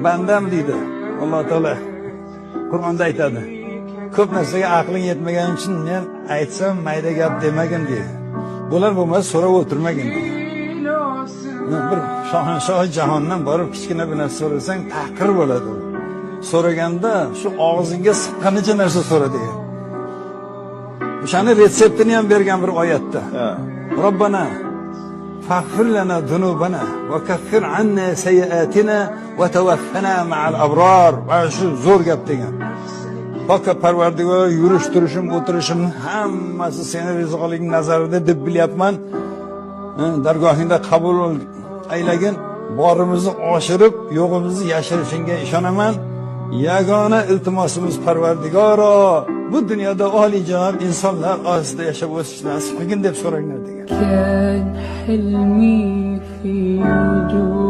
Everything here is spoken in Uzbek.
Bandam deydi. Alloh taolo Qur'onda aytadi. Ko'p narsaga aqling yetmagani uchun men aytsam mayda gap demagin deydi. Bo'lar bo'lmas so'rab o'tirmagin deydi. Bir shohinshoh jahondan borib kichkina bir narsa so'rasang tahqir bo'ladi u. So'raganda shu og'zingga siqqanicha narsa so'ra degan. O'shani retseptini ham bergan bir oyatda. Robbana faghfir lana zunubana va kaffir anna sayyiatina va tawaffana ma'al abrar. Va shu zo'r gap degan. Pok Parvardigor, yurish turishim, o'tirishim hammasi seni rizoliging nazarida deb bilyapman. Dargohingda qabul aylagin, borimizni oshirib, yo'g'imizni yashirishingga ishonaman. Yagona iltimosimiz Parvardigoro, bu dunyoda oliyjanob insonlar orasida yashab o'tishni nasib qilgin deb so'ranglar degan. كان حلمي في وجودك.